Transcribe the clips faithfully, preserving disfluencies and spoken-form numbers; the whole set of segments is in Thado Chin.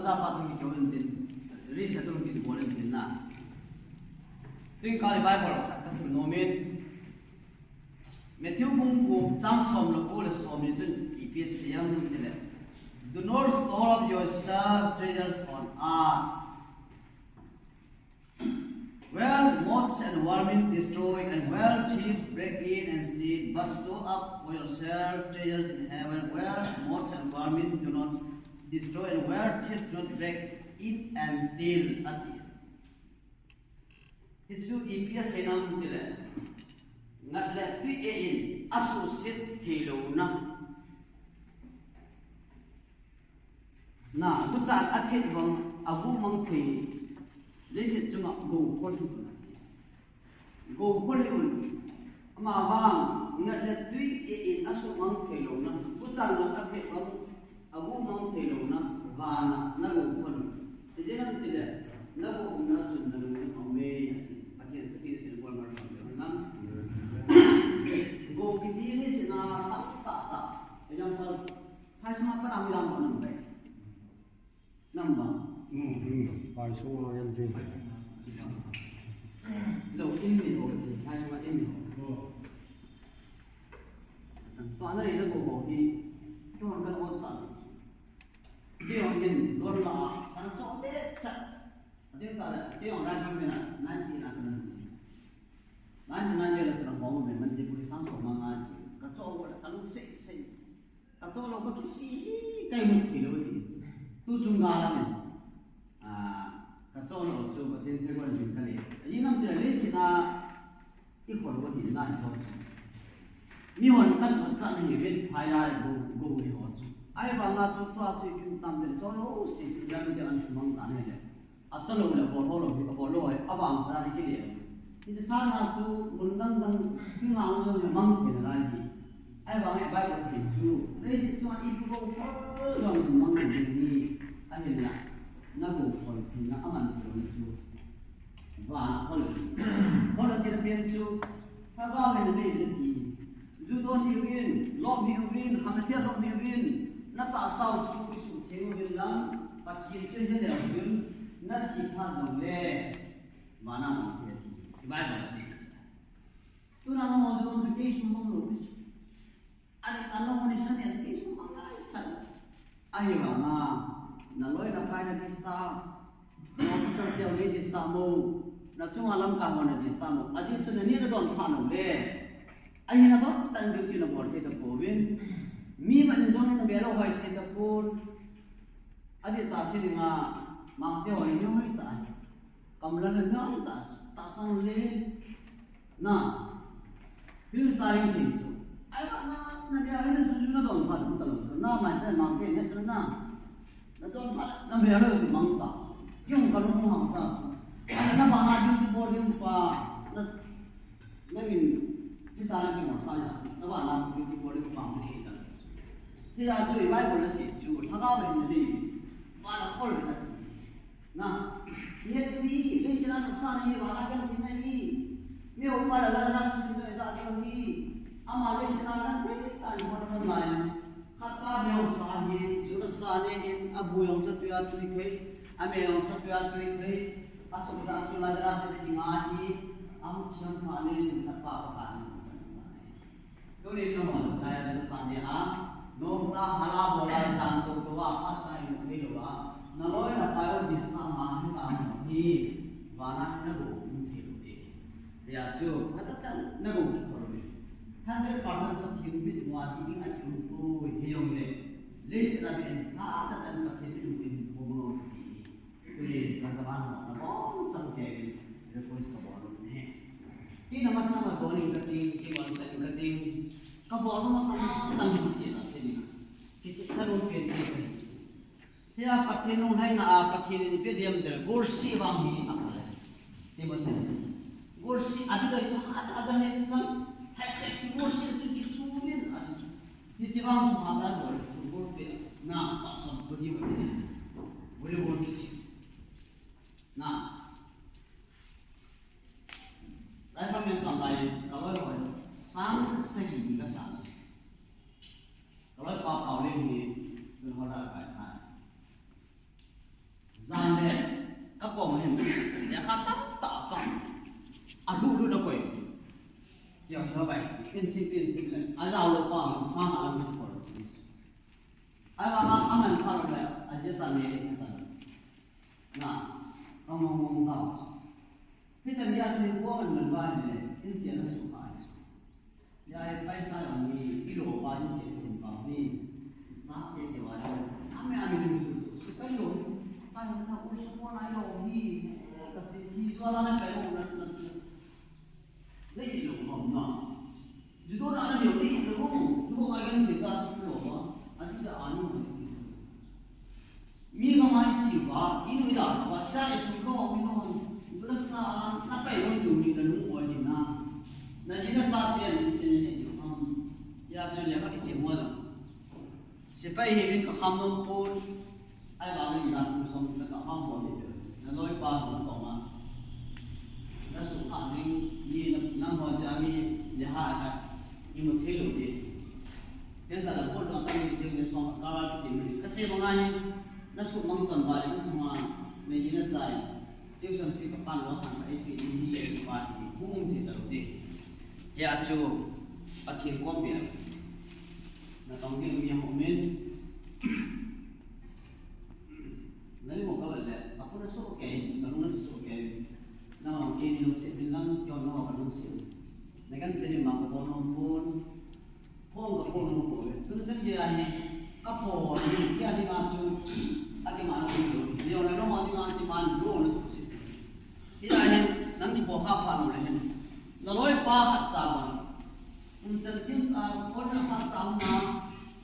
Tapa thang ki kyo in tin, reset thang ki bol in tin na. Tuin ka Bible khat ka sim nom in. Matthew bung ko chang som le ko le som ni chun ipi asei em ti le. Do not store up yourself treasures on earth, where moths and vermin destroy, and where thieves break in and steal, but store up for yourself treasures in heaven, where moths and vermin do not destroy, and where thieves do not break in and steal, ati. Hichu ipi asei em ti le, ngat le tui e in asuhset thei louna. Na, tuchan aphet vang, agu mang thei, leiset chunga gou khol hi un. Gou khol hi un. Amavang, ngat le tui e in asuhmang thei louna. Tuchan aphet vang, agu mang thei louna. Vana, nagou khol. Ijeh inem ti le, nagou umna chun nalung na um e. Pathen, Pathen sin bol mar sam le nam. Gou kiti leiset a tamtah tah. Example, phai sunga pat a mi lam bol nam bai. Nam bang. Hmm, hmm. Phai sunga yan ding. Lou in ni ho, phai sunga in ni ho. Tua na le na gou ho hi, tua kan ot chan. Kei jong in, lon la, kan chon te chat. Ading ta le, kei jong ran jong na, nine teen a kan. Nine teen a kan, kan hong me, man te puri sang so ma nga. Ka chon ko, ka lung sei sei. Ka chon lou ka kisi hi, ka imut thei lou hi. Tu chung ga la ne. Ah, ka chon lou chu Pathen thilgon ding ka le. Ajing nam ti le leiset a i khol lou hi na i chon chu. Mi hon kan khol cha ni ven phai lai go go ni ho chu. Ahivanga chu tua chu i kin tam te chon lou si si jam te an sumang ta ne le. Achon lou le, abol lou hi, abol lou hi, avang ta ni kile. Hiche sanga chu mun dang dang thinglhang lou hi mang thei nalai hi. Ahivang e Bible asei chu, leiset chunga ipi gou khol jong mang thei ni, ahinla, nagou khol theina aman thei lou chu. Vana khol. Khol ati na pen chu, Lhagao hin nei le ti. Ju don hiuvin, lom hiuvin, khamna thia lom hiuvin, na tahsa u chu kisuhtheng uvin lang, Pathen chu hile chun, na thi phat jongle, vana mang thei ati. Bible a ti. Tuna nangho jong chu kei sumang lou chu. Ani ta nangho ni sa ni kei sumang ngai sa. Ahivanga, na loi na pai na disturb, na officer teu ni disturb mo, na chunga lamkai ho na disturb mo. Ajeh chu nani na don phat nau le. Ahi na ba, tan duty na bol thei tapouvin. Mi man jong na bel lou hoi thei tapon. Adih tah seininga, Mangte ho hi mi hoi tah. Kamlal le mi hoi tah, tahsan le. Na. Film starring thei chu. Ahivanga, na dia hi na chu chu na don phat talou. Na mai te Mangte ne chu na. Na don phat, na bel lou chu mang ta. Jong ka lung hang ta. Ana na ba na duty bol ding pa. Na Nangin, thi ta na kimo sa ya, na ba na ki ki bol pa mo thei ta. Hijeh chun Bible a asei chu, Lhagao hin nei, vana khol le ati. Na, ni pi, leiset a nungsa ni, vana genthei na hi. Mi upa la la na chu na da chu hi. Ama leiset a genthei ta ni mo mo lai. Khat pa mi hung sa hi, chu na sa ni hin, abu jong chu tui a tui thei, ame jong chu tui a tui thei, asum da chu la da se ni nga hi, ahung siam pha ni, khat pa pa ni. Tuni nangho, lai da sa ni a, nom ta hala bo lai san to to a, pa sa ni thei lou a, na loi na pai u ni sa ma hi ta mo hi, vana na bo um thei lou de. Hijeh chun, phatah tah in na gou kikhol u. Hundred percent Pathen mit mu a ti ding a kium poi, hijongle. Leiset a ben, phatah tah in Pathen mit mu in khom u ti. Tuni, ka zaman ho, nabonchauva request kabol u ahi. Tina masanga bol in kati, kibol san kati. Kabol u ma ka ma tang ti la se ni. Kicheh tah in pen ti. Hiya Pathen lunglhaina a Pathen in ipi diham tile, golseh vang hi a pha le. Timothy in asei. Golseh a dih doi chu hat a dih le kan. High tech golseh chu kichu min a dih chu. Hiche vang chu hat a dih le chu golpe na tahsan ko dih ma dih. Volleyball kicheh. Na. Rifleman tamlai ka loi loi. Sang sagi ni ka sang. Ka loi pa Paulin hi, tun hoda kai thai. Jan le, ka kom hin, lekha tamtah ka, a lu lu na koi. Kio kio bai, in chim, in chim le, a lau lo pa, sa ma lam hin koi. Ai ba, a man pha le, a je tan ne, na, ka ngong ngong ta. Hichan dia chu ko man man ba le, in chen na su ka ai su. Ya, paisa jong hi, i lo pa in chen sin pa hi. Sa te te wa le. Ame ame ni su su ka lo. Pa na ko su ko na lo hi. Ka te chi zo la na ka lo na na. Nei lo hom na. Ju do na na lo ni lo. Ju ko ngai kan ni ka su lo ma. A ti da anu. Mi ka mai chi ba, i nu i da ba, sa i su lo mi no. Du la sa na pai lo tu mi da lu o ni na. Na ji na sa te ni te ni ni. Ya chu le ka ki che mo la. Sepai hi min ka kham nom pon. Ai ba min da ku som na ka kham mo ni. Na loi pa mo ko ma. Na su kha ding ni na ho ja mi le ha ja. Ni mo the lo de. Ten ka la ko lo ka ni je me song ka la ki je me. Ka se mo ngai. Na su mang ton ba le na su ma. Me ji na chai. Tuition fee ka pan lo sang ka A P ni ni e ba hi hu um thei ta lo de. Hia chu Pathen kom bia. Na tong ding mi hong um in. Na ni mo ka le, ka pu na so ke, ka lu na so ke. Na hong ke ni lo se bin lang, yo no ka lu se. Na kan te ni ma ka bo no bun. Phong ka phong nung ko ve. Tun chan dia hi, ka phong ni, dia hi ma chu, a ki man ni lo. Ni o le lo ma ni ma ki man lo na su si. Dia hi, nang ki phong ka pha lo le hin. Na loi pa khat cha ma. Tun chan kin a phong na pa cha na,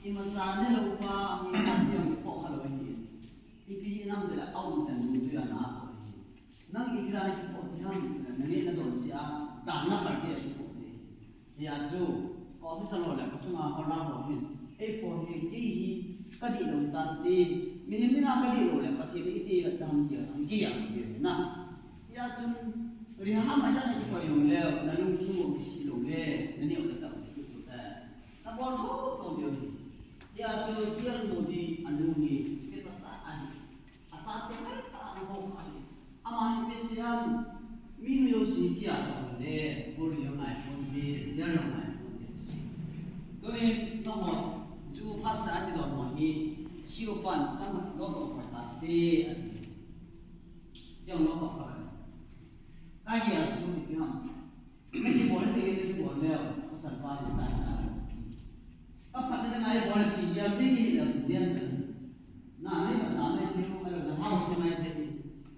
i ma cha ne lo pa, ni ka dia ki phong ka lo hi. I pi nam de la au chan nu tu ya na ko hi. Nang i kira ni ki phong ti ham, na ni na don ti a, dan na par ki a ki phong ti. Hia chu, ka office a lo le, ka chunga hol na ho hin. Ei pho hi, kei hi, ka dih lo tan ti, mihem mina ka dih lo le, Pathen i ti la tam ti, ang ki ang ki na. Hia chun, ri ha ma ya na ki koi lo le, na lung thu ki si lo le, na ni o le chang ki tu ta. Na bol tho tho di o hi. Hia chu, ti ang mo di, anu ni, ke pa ta a hi. A chate mai ta a ho kha hi. Ama hi pe siam, mi nu yo si kia ta le, bul yo ngai phone de, zia yo ngai phone de. Tuni, no ho, ju pastor a ti don ho hi, si o pan, chang lo to pa ta te, a ti. Yang lo ko pa. Ka ya chu ni ham. Nei bol le, nei bol le, pasal pa ni ta ta. Ka phat le ngai bol le ti dia te ni le dia ta. Na nei ka ta nei ti ko ka le na hau se mai se.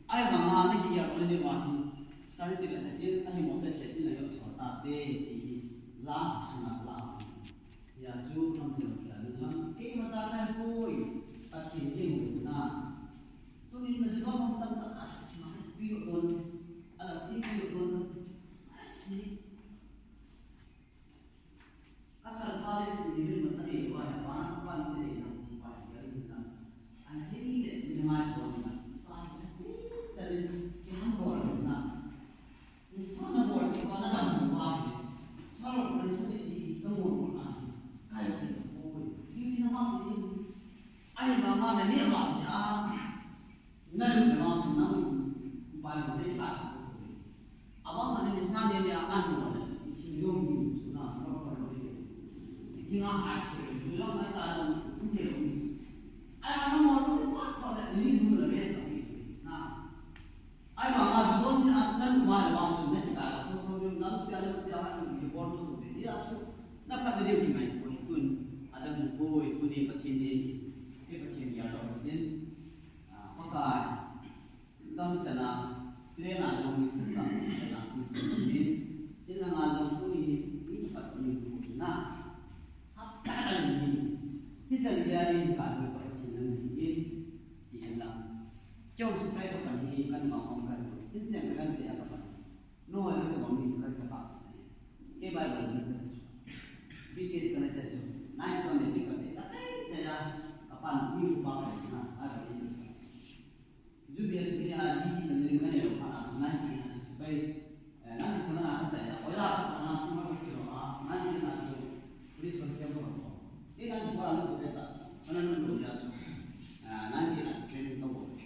Ai ma ma nei ki ya bol le wa hi. Sa ni ti le ta ki na hi mo pe se ti le yo so ta te ti hi. La su na la. Ya chu kam chu ka le na. Ke ma cha ka poi. Ka si ni mo na. Tu ni na ji ko mo ta ta as ma ti yo don. Ala ti yo don. Asi. Asal pali si ni min mata ni wa ya pa na pa ni ni na pa ya ni na. Ani ni ni ma ko na. Sa ni sa ni ki ham bo na. Ni sa na bo ki pa na da mo wa ni. Sa lo ni sa ni ki mo mo na. Kai ki ko. Ni ni na ma ni. Ai ma ma ni ma sa. Na lu na ma na. Ba ni ni ba. Abang mane ni sa ne ni a an mo le, i thi yong ni su na, mo ko lo ni. I thi nga a ke, su yong na ta lo, ni ke lo ni. Ai, a mo lu ko ko le, ni su le re sa ni. Na. Ai, ma ma su don ni a na lu ma le ma su ne ti ka, so so ni na lu ya le ya ha ni ko to de. Ya su, na pa de ni mai ko tun, a da ni ko, ko ni pa tin ni, ni pa tin ya lo ni. A, pa ka. Lam chana, train a jong ni thum lam chana, ni thum ni, in lang a jong tu ni, ni pat ni tu na. Hap ta ni, ni chan dia ni ka ni pa chin na ni, ni, ti en lam. Kyong si kai ka pan ni, kan ma hong kan, in chan kan te ka pan. No, ya ka bang ni ka ka pa si. Ke Bible ni ka. Bi ke kana cha chu. Nai ko ne ti ka te, ka chai chai ya, ka pan ni pa ka na, a ka ni sa. Ju bia su ni a di di na ni mane lo pa a na ki na su pai. Eh, na ni sa na ka sa ya. Oi la ka na su ma ki lo a. Na ni na su. Please first time ko. Ni na ni ko a lu ko ta. Ana lu lu ya su. Ah, na ni na su training ko.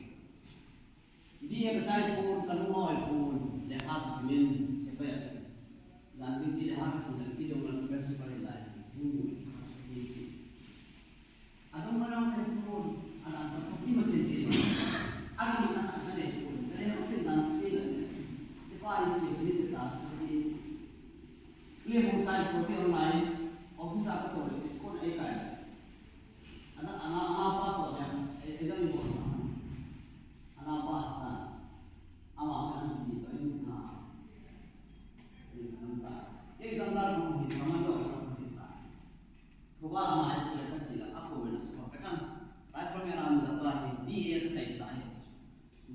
Adong marang ai pun, adan ta pun, ima sen te. Adong na, na le pun, na le ka sen dan te la. Te pa in si ni te ta su ni. Le mo sai ko te online, office a ka to le, school ai kai. Ana, ana, ana pa to le, e, e dan ko. Ana pa ta. Ama sa ni ti to in na. Ni na ta. E exam da ko ni, commando ko ni ta. Thoba ama high school ka chi la, a ko na school ka chang. Rifleman a um jat a hi, B A ka chai sa hi.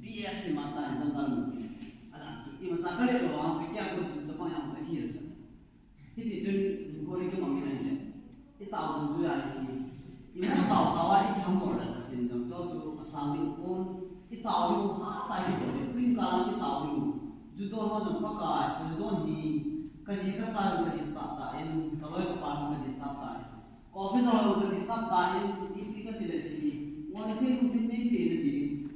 B A sim a ta hi jong ka lung. A dan chu, imacha ka le to ang chu kia ko chu chapang yang ka hi sa. Hiti chun, ko ni ka mang ni le. I tao tu chu ya hi. I ma tao tao a i tham ko la ka tin jong cho chu a sang ding pon. I tao ding u ha ta hi ko le, twinkal a i tao ding u. Ju don ho jong Pakai, ka ju don hi, ka ji ka cha jong ka disturb ta in, ka loi ka pa jong ka disturb ta in. Office a jong ka disturb ta in, ipi ka ti le chi, ngol le thei lungthim nei pe na ti,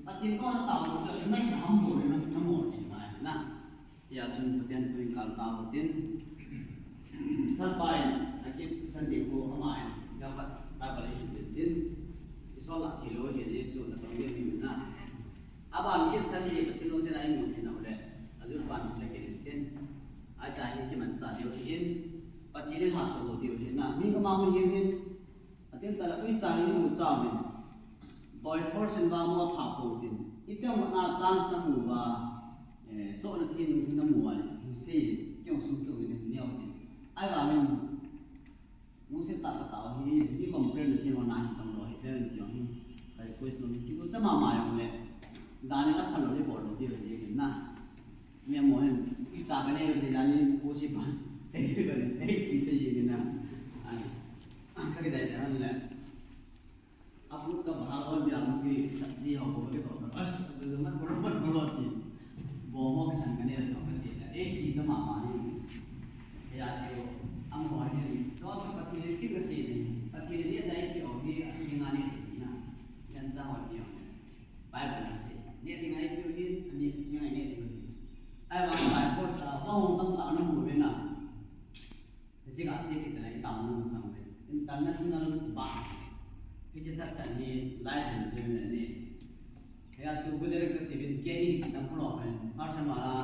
Pathen koma na tao jong ka, na i ham bol le na, na mol le na, na. Hia chun Pathen twinkal tao tin. San pa in, a kit Sunday ko ama in, ya pat, Bible hi tin tin. I sol la thei lou hi ni chu na tong ni mi na. Aban kit Sunday Pathen lungset a i mu thei nau le, a jur ban le kit tin. Ai ta hi kimancha diu hin, Pathen in lhaso lou diu hin na. Mi kama mu diu hin, Atin tala uicha in i mu cha min. By force in va mu tha po tin. Iteng na chance na mu va, eh, cho na thin na mu va ni. Hi se, kiong sum kiong ni neo tin. Ai va min. Lungset tah ka tao hi, mi complain na thin va na hi tam lo hi, pen kiong hi. Ka request no mi, ki ko cha mama jong le. Dan in a phal lo le bol lo ti ve ni na. Ni mo hin, uicha ka ne ve ni dan in ko si pa. Ei ve ni, ei ki se ni na. Ai. Ka kidai da han le. Apu ka bhal on dia mu ki sabji ho ko ke to. As, mat bolo, mat bolo ti. Bo mo ka san ka ne to ka se da. Ei ki jama ma ni. Ya chu, amo ni. To chu Pathen ki ka se ni. Pathen ni dai ki o ni, a ki nga ni na. Yan cha ho ni. Bible a se. Ni ding ai ki o ni, ani ki nga ni ki o ni. Ai wa Bible sa, wa hong tam ta na mu ve na. Hiche ka se kit le i taona masang le. International ba. Hiche tah tah ni lai han de le ni. Hia chu Gujarat ka chi bin K N A ki tam phulo kan. Harsha Mala.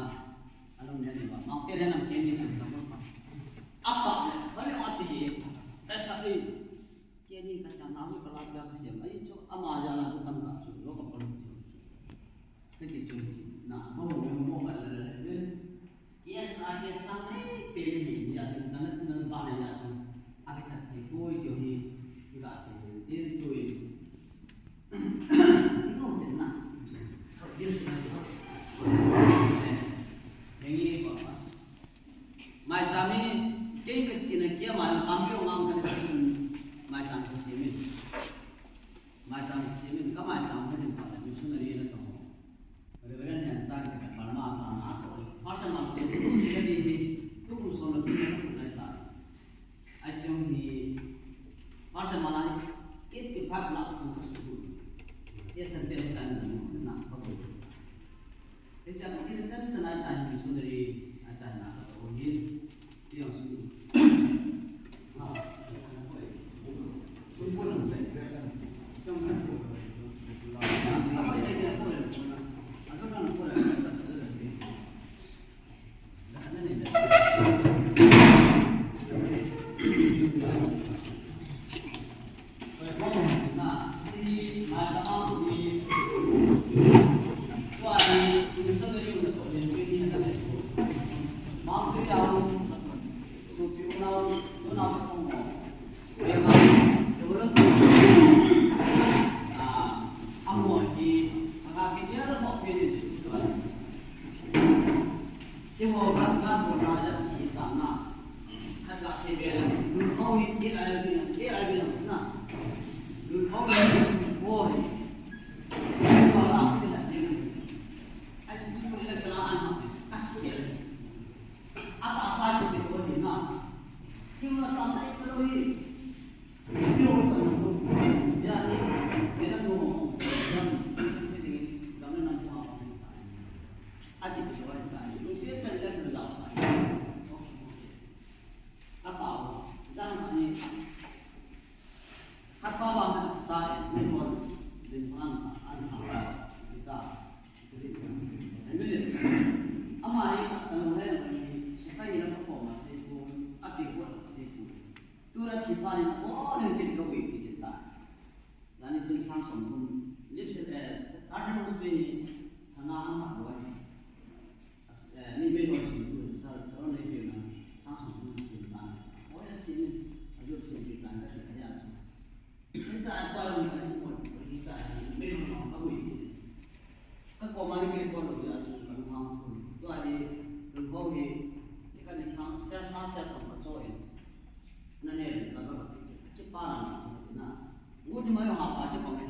Alom ne ni ba. Mountain ne nam K N A ki tam phulo. Apa le. Ba le ati hi. Aisa hi. K N A ka chana mu ka la ka sem. Ai chu ama ja la ku tam ka chu. Lo ka pon chu. Hiti chun na, mo, mo, mo, mo, mo, mo, yes, I guess something, pe, pe, pe, ya, international ba, ya, chun, a, ke, that, ke, ko, ke, hi, ke, ka, se, tin, tu, i, no, tin, na. Yes, na, ko. Hengi, ko, pas. Maicham hi, kei ka china kia mai, kam keu ngam ka na chi chun, maicham ka sem in. Maicham ka sem in, ka maicham ka din pa, missionary na to. Reverend Hen Chang ka Burma ka na to. Pastor ma te, tu si ka di ni, tu kum som na tu na tu na ta. Ai chung hi, Pastor ma na, eighty five lakhs tu ka su. Ye san te na ta na, na, ka bu. Hiche a ka china chan chan a ta hi missionary a ta na ka to hi. Ti jong sum. Ha. Sum ko lang sai. Keiho kan, kan bol na jat si ta na. Khat la se be la. Lun ho hi, ke la be na, ke la be na. Lun ho hi, ho hi. Ko la ke la be na. Ai, tu tu la sala an ha. Ka se la. A ta sa ke ho hi na. Ki na ta sa ke lo hi. Khat pa ba man ta e, ni kon, din pan an ta, an ta, kita, kita. Amen. Ama hi, alo le, ni, sepai la ko ma se ko, a pe ko se ko. Tura thi pa ni ko, ni kin ko wi ki ta. Lani chun sang som thum. Lipset, eh, thirty months pe ni, thana ang ma lo ni. As, eh, mi bei hon sim tu, sa, sa ron nei pe na, sang som thum sim ta ni. Oi, a sim ni, a jur sim pi ta ni, ka ti ka ya chu. Ni ta, a pa ron ka ni ko, ni ta ni, bei hon ka bui. Ka ko ma ni ke ko lo ya chu, ka lu hang thum. Tua hi, lu ho hi, ni ka ni sang, sa, sa, sa, ka cho in. Na ne, ka ka ti, ki pa na, na. Ngu ti ma yo ha pa ti pa me.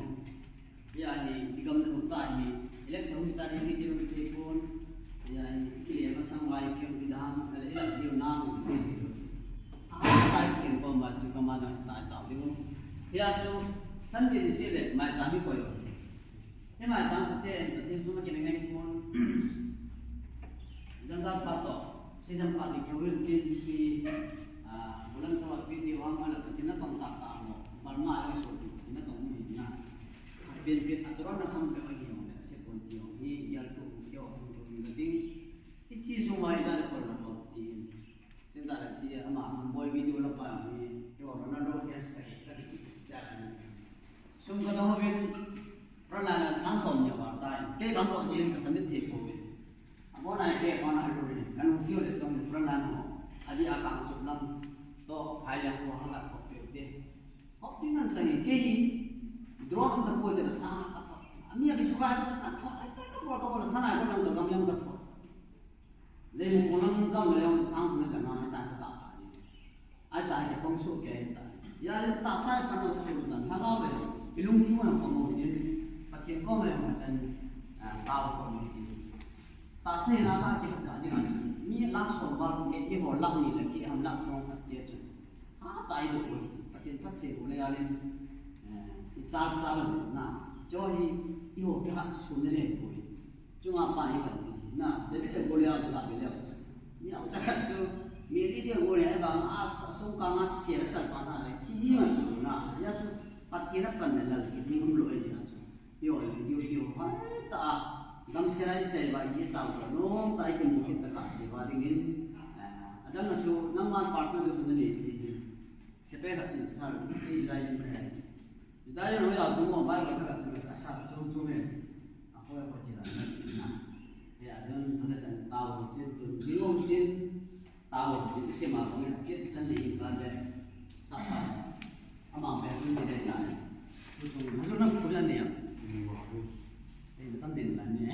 Ya ni, ti gam le ta ni. Election ni ta ni, ni ti ma ti pon. Ya ni, ki le ma sang lai ki ti da, ka le la ti na ni si. Ah, ta ki ko ma chu ka ma na ta ta ni. Ya chu, Sunday ni si le, ma cha mi ko yo. Hima chang te, Pathen suma kina ngai pon. Jangdal pa to, si jang pa ti kewil tin si, ah, bulan to pi ti wang ala Pathen na tong ta ta mo. Balma ala so ti na tong mi na. Pin pin aturon na kham pe ma ki yong le, se pon ti yong hi, yal to ki yong to ni ting. Ti chi suma ila le pon na to ti. Tin ta la chi ama, ama boy video la pa ni, yo Ronaldo fans ka hi, ka hi, sia si. Sum ka dong uvin, Ronaldo sang som nia ba ta, ke kam lo jin ka submit thei pouve. Abo na ke ko na lo ni, kan u chiu le chong Ronaldo, adi a ka chup lam, to, hai yang ko hang a ko pe te. Ko tin nan chang ke hi, draw hang ta ko te la sang ka tho. Ami a ki su ka ka tho, ai ta ka ko ko la sang ai ko nang ka gam yang ka tho. Lei mu pung lang kam le jong sang pung le jang na mai ta ka ta ta ni. Ai ta ke pong su ke ta. Ya le ta sai pa na su ta. Tha ga ve. I lung thu na pong mo ni. Pathen ko mai ma tan. A, pao ko ni. Ta sai na ka ke ta ni na. Mi lak som ba ke, i ho lak ni le ke ham lak thong ka te chu. Ha ta i do ko. Pathen phat che ko le ya le. Eh, i cha cha le na. Cho hi i ho ke ha su ne le ko. Chunga pa hi kan na, David le Goliath ka be le. Ni au cha khat chu, mi li le Goliath ba a sa sung ka nga sia cha pa na le. Thi hi ma chu na, ya chu Pathen a pan le lal ki ni um lo e ya chu. Yo, yo, yo, ha ta a, gam se rai chai ba ye cha ko no, ta ki mu ki ta ka se ba ding in. Eh, adam na chu, nang man personal chu na ni. Sepai khat in sa, Israel in khat. Juda in lo ya tu mo Bible khat tu ka sa chung chung he. A ko ya ko chi la. He a jong thang le tan tao tin tu, di ong tin, tao tin se ma ko he, ke san ni ka le. Sa pa. A ma pe tu ni le ya. Tu chung, ma tu na ku ya ni ya. He na tam din la ni.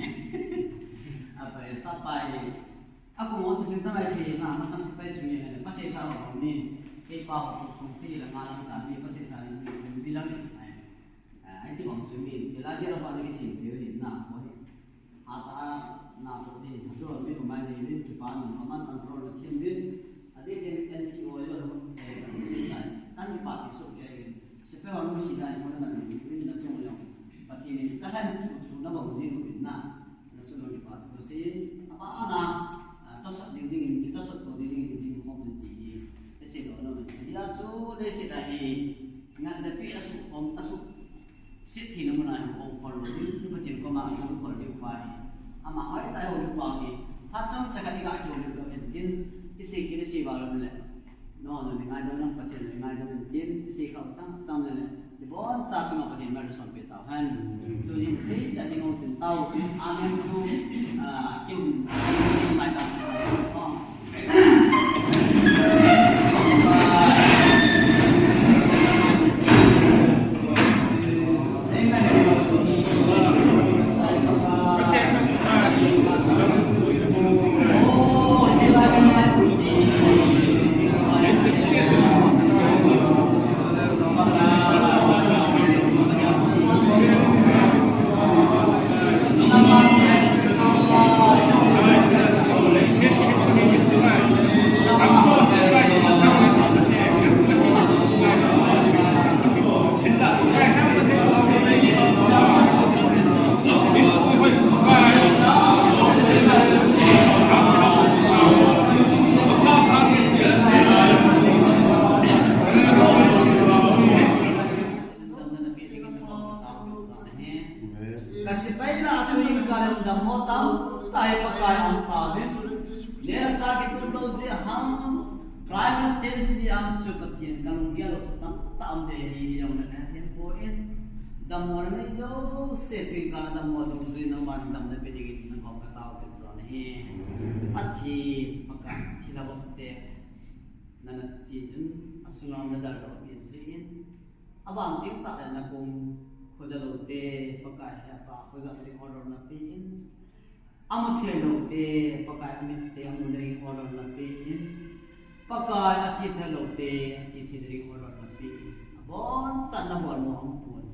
A pa sa pa. A ko mo chu tin ta lai thei na, masang sepai chu nge le, pasal sa ro ni, kei pa ho sung si la nga lang ta ni, pasal sa ni, ni bilang ni ai. Ai ti bang chu mi, Elijah pa ni si ni na, ko ni. A ta na to ni, to mi ko mai ni, ni pa ni, command control ni thiam ni. A de de N C O yo, eh, si ta. Tan ni pa ki so ke, sepai ho si da ni, ko na ni, ni na chung yo. Pathen ni, ka han chu chu na bang ji ni na. Na chu lo ni pa tu si, a pa ana, a, ta sat ding ding in, ta sat ko ding ding in, ding khom ding ti hi, e se lo na ti. Ya chu le se ta hi, ngat le pi a su khom, a su sit thi na mun a hi khom khol lo ding, ni Pathen koma khom khol ding pa hi. Ama hoi ta ho ni pa hi, phat chom cha ka ni ga ki ho ni lo hen tin, i se ki ni se ba lo le. No, no, ni ngai dam nang Pathen, ni ngai dam nang tin, i si khau chang chang le le. Ni bon cha chunga Pathen mal son pe tau hen. Tu ni thei cha ding ong tin tau, amen chu, ah, kin, kin mai cha. Oh. Climate change ni ang chu Pathen kalunggel lou chu tamtah um ding ahi, hijongle nahethem poi. Dammo nanei jouse, tuin kal dammo dungjuiyin nangman damna pe dingin nangho katao kit joh nahi. Pathen, Pakai, thilha vop te nana che chun asunga nadaldoh peh jin, aban teng tah le nakong khoja lou te, Pakai, hepa, khoja ding order nape in. Amu thei lou te, Pakai, amit te amu ding order nape in. Pakai, ache thei lou te, ache thei ding order nape in. Abonchan nabol mo aum pon.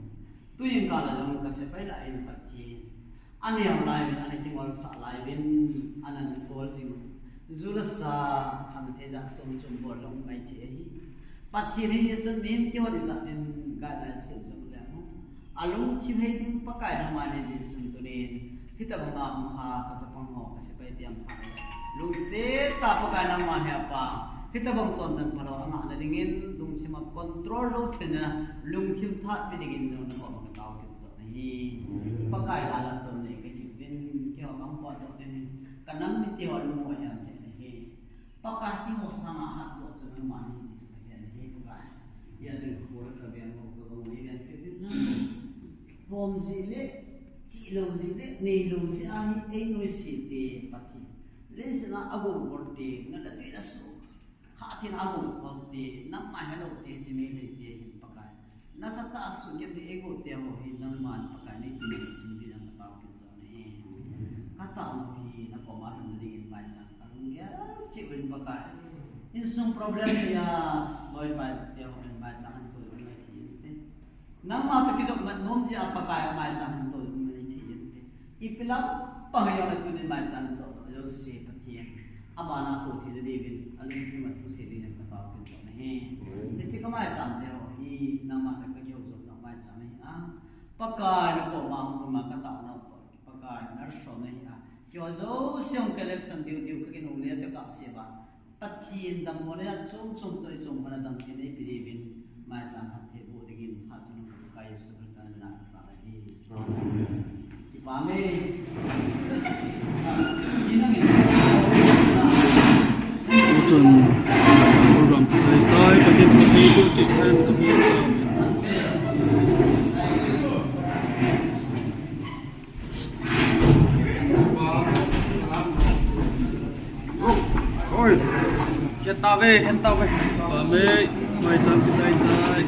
Tuin kal a jong kasepai lah in Pathen, aneo lai uvin, ana kingolsah lai uvin, ana nangol jing. Ju le sa, khamthei jat chom chom bol jong um mai thei ahi. Pathen hi chun mihem kihot ijat in guideline sem jong le mo. Alungthim hei ding Pakai nangma nei jeh chun tunin hitobang a um kha kachapang ho, kasepai te um kha. Lungset tah Pakai nangma hepa, hitobang chonchang phalou angah nadingin lungthim a control lou theina lungthim thah pe dingin jong nangho katao kit joh nahi. Pakai, lhalam don nei kahiuvin, keiho kahung potdoh ding hi kanam mite ho lungmong ahi thei nahi. Pakai, keiho sanga hat joh chu nangma nahi ti chu kahe nahi Pakai. Hijeh chun kho le kaven ho kaga mu nei ven pe ding na. Pom jeh le, chih lou jeh le, nei lou jeh a hi einoise te Pathen. Leiset a agou bol te, nal le tui le su kha tin agou bol te, nangma helou te, hiche Meitei te hin Pakai, nasatah a sugim te, eigo te ho hi nangman Pakai nei tin nei chin ding in katao kit joh nahi. Katao hi nakoma lhun nadingin maicham alunggel cheh uvin Pakai. Insung problem hi a, loipai te ho hin maicham hin tol mai thei inte. Nangma toh kijop mat nom jeh a Pakai, amaicham hin tol mai thei inte. Ipi lampang hijongle tunin maicham hin toldoh jouse Pathen, abana toh thei na diuvin alungthim a thuse dingin katao kit joh nahi. Hiche kamaicham te ho hi nangma toh kakihou jopna maicham ahi a, Pakai, nakoma hung um a katao nau toh Pakai, nalsom nahi a, keiho jouse hung collection diu diu kakinungle toh kahse uva, Pathen dammo le achom chom toh ichom khana damtheina eipe diuvin, maicham phatthei boh dingin hatchungnung ka Pakai Jesu Christa min a katao ahi. Amen. Kipah e. Tuchun maicham program kichai tai, Pathen phatthei boh cheh hen. Oi. Khen tauve, khen tauve. Amen. Maicham kichai tai.